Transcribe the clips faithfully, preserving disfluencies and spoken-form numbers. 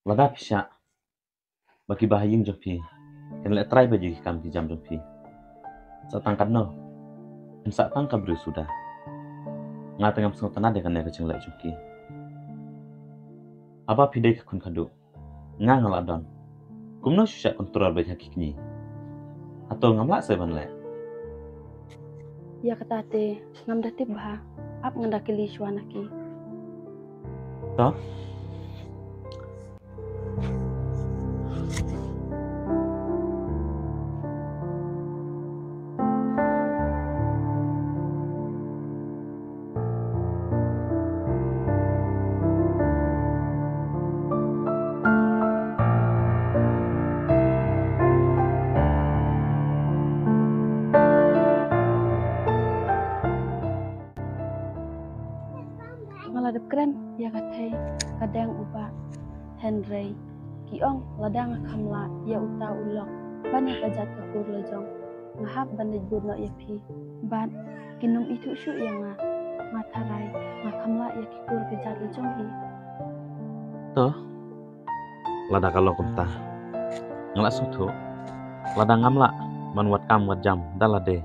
Lada phi shah ba ki bahaïing jong phi kin leh trai bad ïa ki kam ki jam jong phi, sa tang katno, phin sah tang ka briew suda. Nga te ngam sngewtynnat ïa kane ka jingleh jong ki. Haba phi dei ka khun khadduh, nga nga la don. Kumno shu shah kontrol beit ha ki kñi? Hato ngam lah seh ban leh? Ïa kata te ngam da tip bha, ap ngan da kylli shuwa na ki. To? Nga la dep kren ïa ka thei ka deng u bah, hynrei ki ong lada nga kham lah ïa uta u lok ban ïa ka jait ka kur la jong, nga hap ban leit bud noh ïa phi. Bad kin ym ithuh shuh ïa nga. Nga tharai nga kham lah ïa ki kur ki jait la jong hi. To, lada ka long kumta, nga la sngewthuh. Lada ngam lah ban wad kam wad jam da lade,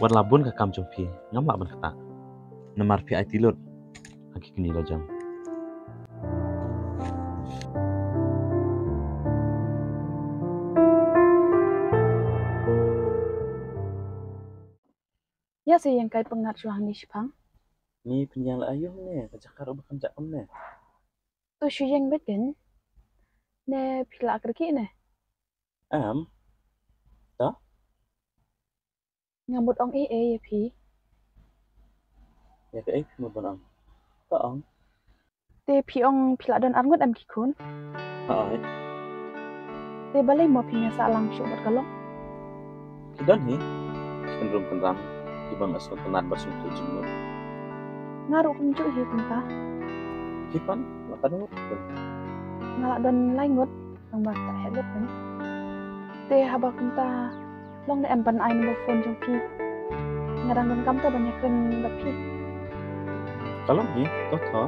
wat la bun ka kam jong phi ngam lah ban ktah. Namar phi aiti lut ha ki kñi la jong. Ïa, shu ïeng kai pyngngad shuwa hangne shipang. Ni pynïeng la aïu ne, ka jaka ruh ba kam jah kumne. To shu ïeng beit kein. Ne phi la kyrkieh ne? Em. To? Nga mut ong ei ei ïa phi. Ïa kaei phi mut ban ong? To ong. Te phi ong phi la don arngut em ki khun? Hooid. Te balei mo phi ïa sah lang shuh bad ka lok? Ki don hi ki kynrum kynram kiba nga sngewtynnat bad sngewthuh jingmut. Nga ruh kumjuh hi kumta. Phi pat la katno ngut? Nga la don lai ngut. Tang ba ktah heh lut ne. Te haba kumta, long ne em ban ai number phone jong phi? Nga dang donkam te ban ïakren bad phi. Ka long hi, to tho.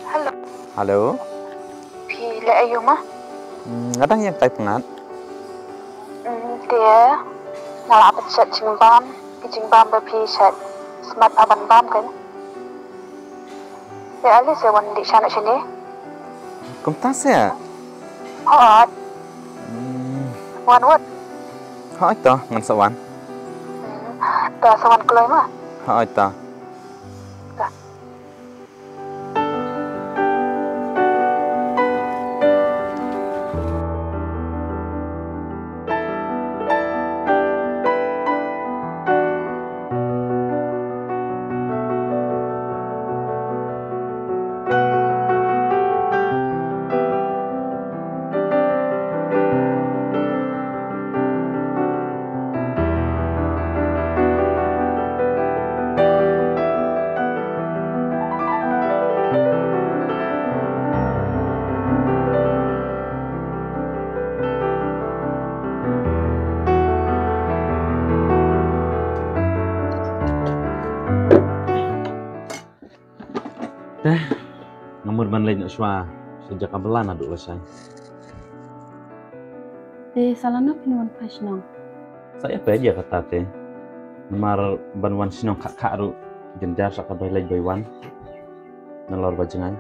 Hello. Hello. Phi leh aïu ma? Hmm, nga dang ïeng kai pyngngad. Hmm, te nga la pynshet jingbam, ki jingbam ba phi shet smat ha ban bam kan. Te ale se wan dih sha noh shane. Kumta se? Hooid. Hmm. Wan wut. Hooid to, ngan sa wan. Hmm. To sa wan kloi ma. Hooid to. To. Te nga mut ban leit noh shuwa sha jaka bylla naduh lashai. Te sa lano phin wan phai shnong? Sa ïa peit ïa kata te. Namar ban wan shnong khah khah ruh jynjar sa ka bai leit bai wan. Nalor ba jngai.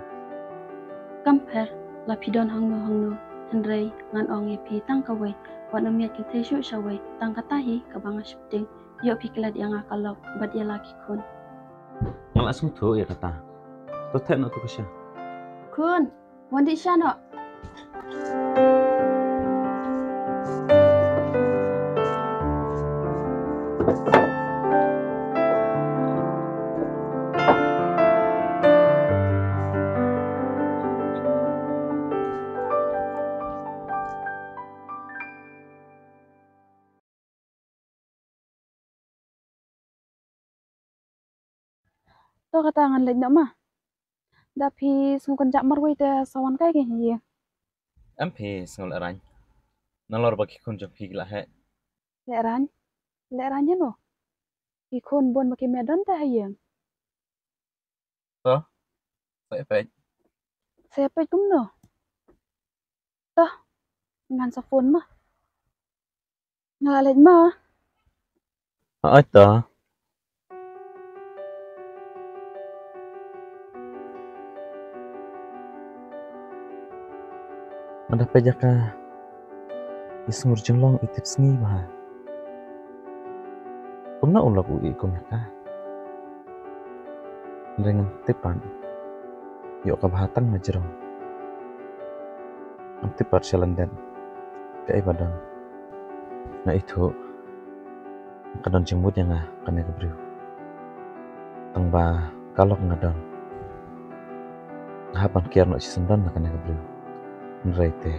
Kam pher la phi don hangno hangno, hynrei ngan ong ïa phi tang kawei, wat nym ïaid kynthei shuh shawei, tang kata hi kaba nga sheptieng. Ïoh phi klet ïa nga ka lok bad ïa la ki khun. Nga la sngewthuh ïa kata. To theh noh to ka sha. Khun, wan dih sha noh. To kata ngan leit noh ma. Da phi sngew kynjah marwei te sa wan kai kein ha ïing. Em phi sngew lehraiñ. Nalor ba ki khun jong phi ki la heh. Lehraiñ? Lehraiñ ïano? Ki khun bun ba kim don te ha ïing. To. Sa ïa peit. Sa ïa peit kumno? To. Ngan sa phone ma. Nga la leit ma. Hooid to. Nga da peit ïa ka, i sngur jinglong i tip sngi bha. Kumno u lok u ïeit kum ïa ka? Hynrei ngam tip pat. Ïoh ka bha tang na jrong. Ngam tip pat sha lyndet kaei ba don. Nga ithuh ka don jingmut ïa nga kane ka briew. Tang ba ka lok nga don. Nga hap ban kiar noh shisyndon na kane ka briew. Hynrei te.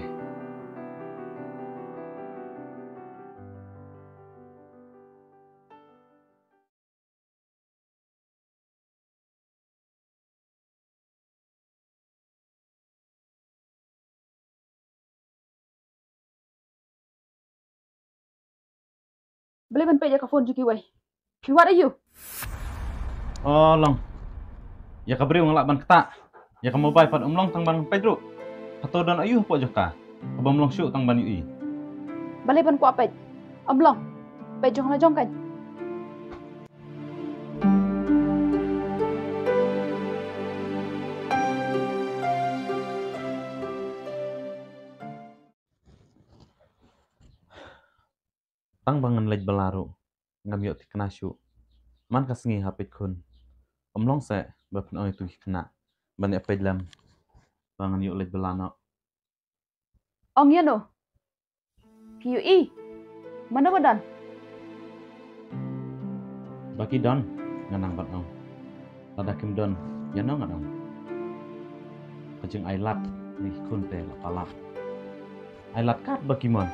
Balei ban peit ïa ka phone jong kiwei? Phi wad aïu? O long. Ïa ka briew nga lah ban ktah. Ïa ka mobile pat ym long tang ban peit ruh. Hato don aïu hapoh jong ka? Kaba ym long shuh tang ban ïohi. Balei ban kwah peit? Ym long. Peit jong la jong kan. Tang ba ngan leit bylla ruh ngam ïoh thikna shuh. Man ka sngi ha peit khun. Ym long seh ba phin ong ïa tu ki khynnah ban ïa peit lem ba ngan ïoh leit bylla noh. Ong ïano? Phi ïohi? Mano ba don? Ba ki don nga nang ban ong. Lada kim don ïano ngan ong. Ka jingai lad na ki khun te la palat. Ai lad kat ba ki mon.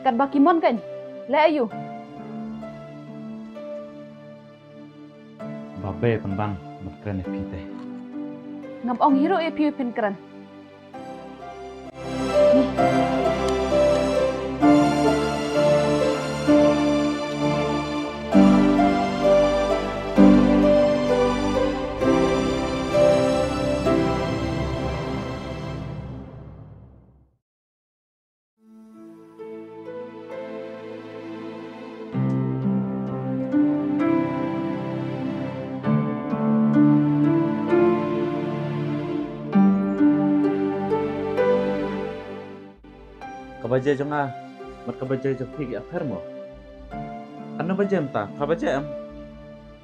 Kat ba ki mon kan? Leh aïu? Ba be pynban ban kren ïa phi te. Ngam ong hi ruh ïa phi phin kren. Ka baje jong nga bad ka baje jong phi ki ap pher mo. Katno baje mynta? Phra baje em?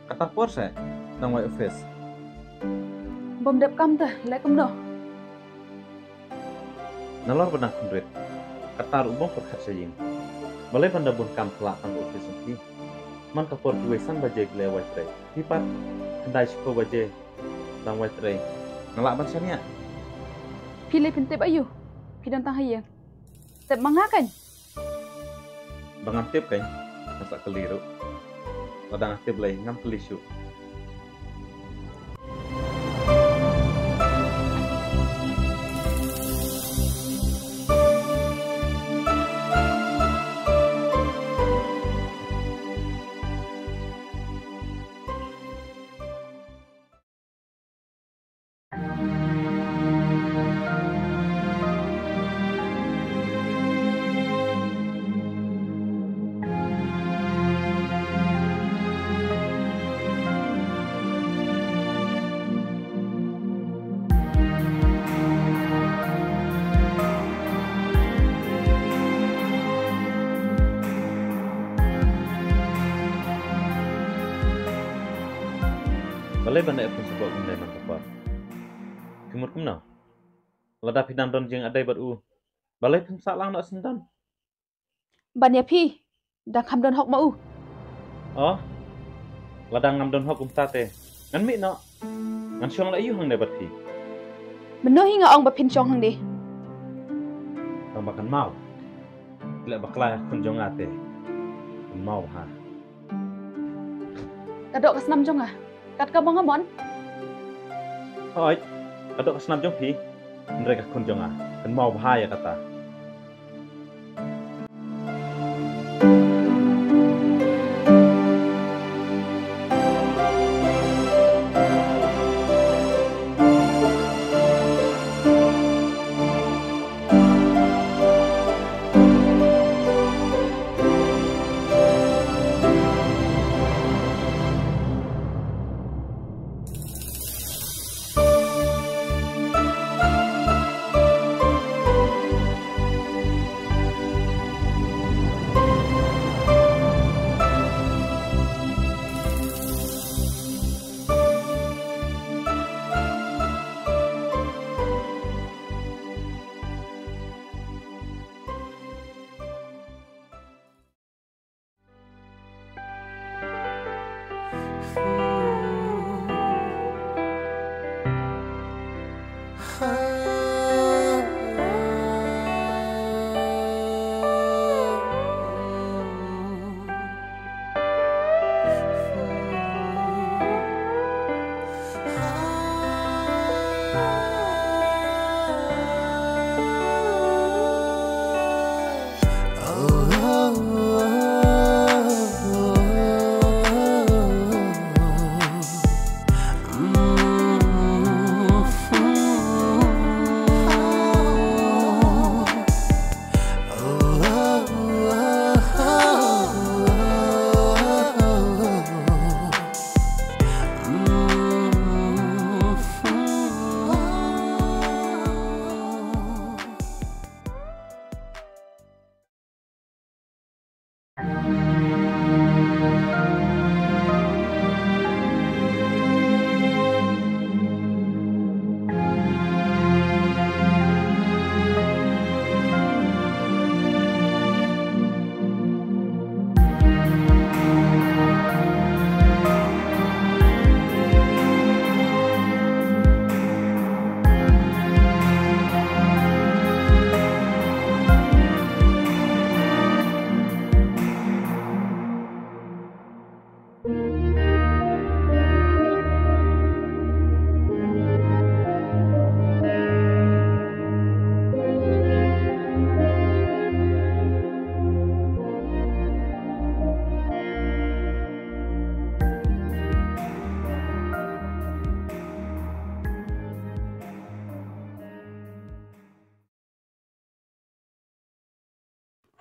Kata por seh dang wai office. Bym dep kam te leh kumno. Nalor ba dang khynrit. Kata ruh bym pyrkhat sha ïing. Balei ban da bun kam phylla tang ka office jong phi. Man ka por kiwei san baje ki la wai trei. Phi pat khyndai shiphew baje dang wai trei. Nga lah ban shaniah. Phi leh phin tip aïu? Phi don tang ha ïing. Tip ma nga kan. Ba ngam tip kan, nga sa kylli ruh. Lada nga tip lei ngam kylli shuh. Balei ban da ïa pynsaboh kumne man ka por? Phi mut kumno? Lada phi dang don jingïadei bad u, balei phim sah lang noh syndon? Ban ïa phi, dang kham don hok ma u. Oh, lada ngam don hok kumta te ngan mih noh. Ngan shong leh aïu hangne bad phi? Mynno hi nga ong ba phin shong hangne? Tang ba kan maw. Leh bakla ïa khun jong nga te kan maw ha. Ka doh ka snam jong nga. Kat kaba nga mon. Hooid, ka dok ka snam jong phi. Hynrei ka khun jong nga kan mau bha ïa kata.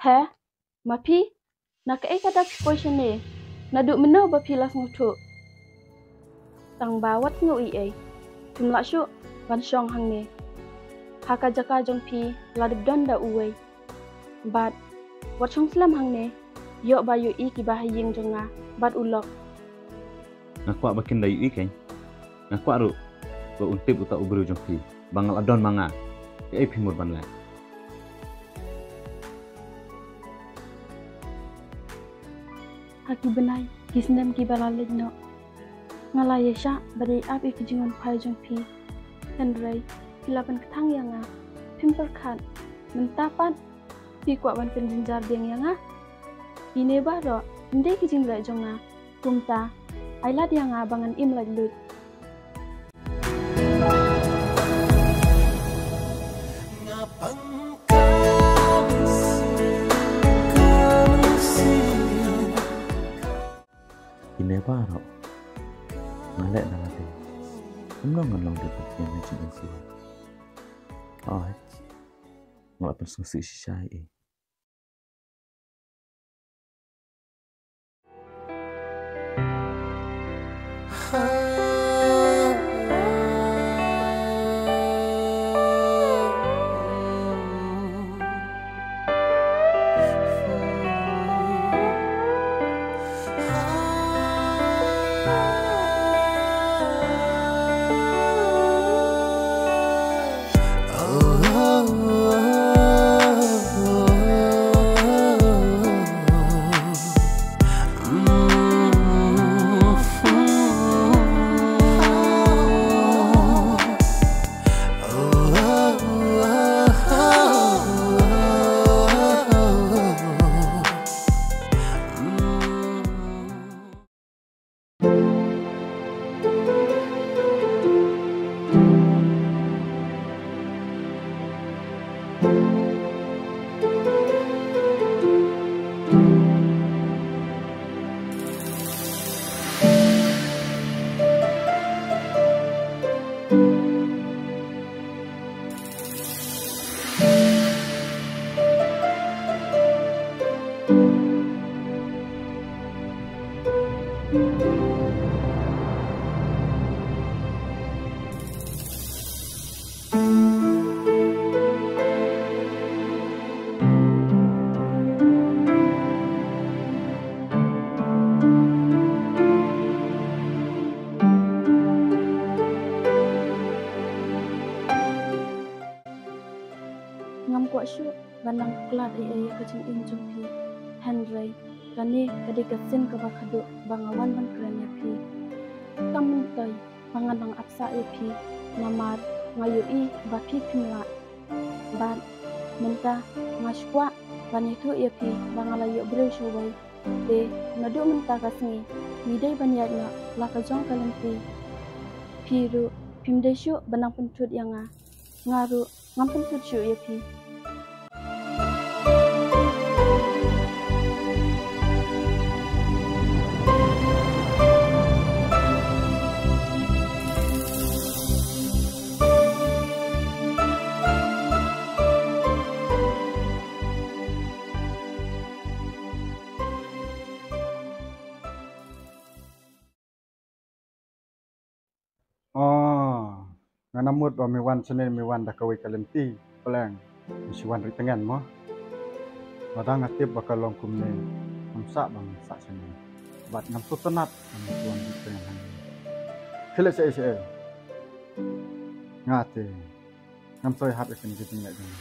He, ma phi, na kaei kata phi poi shane? Naduh mynno ba phi la sngewthuh? Tang ba wat sngew ei ei, phim lah shuh ban shong hangne. Ha ka jaka jong phi la dep don da uwei. Bad wat shong slem hangne, ïoh ba ïohi kiba ha ïing jong nga bad u lok. Nga kwah ba kin da ïohi kein. Nga kwah ruh ba un tip uta u briew jong phi ba nga la don ma nga. Kaei phi mut ban leh? Ha ki bnai ki snem kiba la leit noh, nga la ïaishah bad ïa ap ïa ki jingwan phai jong phi. Hynrei phi la pynkthang ïa nga, phim pyrkhat. Mynta pat phi kwah ban pynjynjar biang ïa nga? Kine baroh ym dei ki jingleh jong nga. Kumta ai lad ïa nga ba ngan im laitluid. Kine baroh nga leh na lade. Kumno ngan long dei pat ïa ka jingïasyrdoh? Ai, nga la pynsngewsih shisha ïa i. Ngam kwah shuh ban nang khlad ei ei ïa ka jingim jong phi. Hynrei kane ka dei ka sien kaba khadduh ba nga wan ban kren ïa phi. Kam myntoi ba ngan nang ap sah ïa phi, namar nga ïohi ba phi phim lah. Bad mynta nga shu kwah ban ïathuh ïa phi ba nga la ïoh briew shawei. Te naduh mynta ka sngi ngi dei ban ïaid noh la ka jong ka lynti. Phi ruh phim dei shuh ban nang pynthut ïa nga. Nga ruh ngam pynthut shuh ïa phi. Oh, nga namut ba me wan shane, me wan da kawei ka lynti, pleng me shu wan ri tngen mo. Lada nga tip ba ka long kumne, ngam sah ban sah shane. Bad ngam sngewtynnat ban shu wan ri tngen hangne. Khie leit shaei shaei. Nga te ngam soi hap ïa kane ka jingleh jong nga.